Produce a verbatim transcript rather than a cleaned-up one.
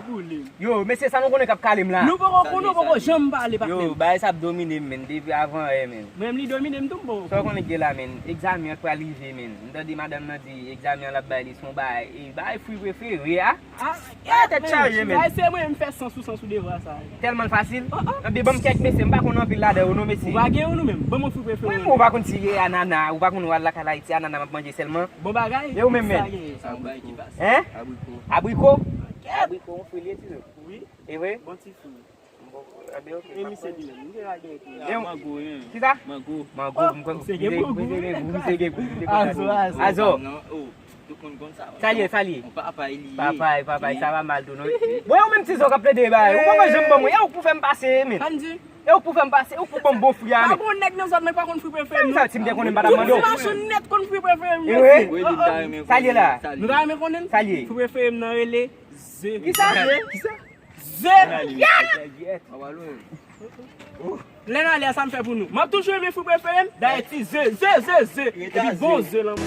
Boule. Yo, mesye, sa nou konnen k ap kale m la? Nou poko konnen, nou poko janm pale, patnè. Yo, bagay sa ap domine m, men, depi avan yè, men. Mwen menm li domine m tou, m poko. Sa w konnen k gen la, men? Egzamen an pral rive, men. M tande madanm nan di egzamen an l ap bay li se yon bagay, e, bagay fwi prefere a. Ah, Ah, tèt chaje, men. Ay, se mwen m fè san sou san sou devwa sa. Tèlman l fasil. Anpi ban m kèk mesye, m pa konn anpil ladan yo non, mesye. Ou pa gen yon nou menm. Ban mwen fwi prefere. Mwen, ou pa konn si e anana, ou pa konn wè al lakay Ayiti, anana m ap manje sèlman. Bon bagay. E ou menm, men? Sa gen. Sa bay ki pase. Hein? Abriko. Abriko, yon fwi l ye, ti zo. Wi, E vre? Bon ti fwi. Bon, a, ben, ok. E misye di menm, misye pa gen. Ya, mango, hein. Kisa? Mango. Mango, m konn. Se gen mango, wi. Misye gen gou, misye gen gou. Azo, azo. Azo. Non, oh, tout moun konn sa. Sa l ye, sa l ye? Yon papay li ye. Papay, papay, sa va mal tou, non? Bon, e ou menm ti zo k ap plede ba, ou pa jwenn ban mwen, e ou k pou fè m pase, men. Ann di. E ou k pou fè m pase, ou k pou ban m bon fwi a, Pa men. Bon nèg nan zòn mwen pa konn fwi prefere m. Sa, si m te konnen, m pa t ap mande w. Tout machann nèt konn fwi prefere m. E wi? Wi, li ta renmen Sa l ye la? Sa l Nou ye. ta renmen konnen? Sa l ye. Fwi prefere m nan rele ze. Kisa? Kisa? Ze. Yèt! Mwen pa lwen. Lè n ale a sa m fè pou nou. M ap toujou renmen fwi prefere m. Dayè ti ze, ze, ze, ze. Epi bon ze lan.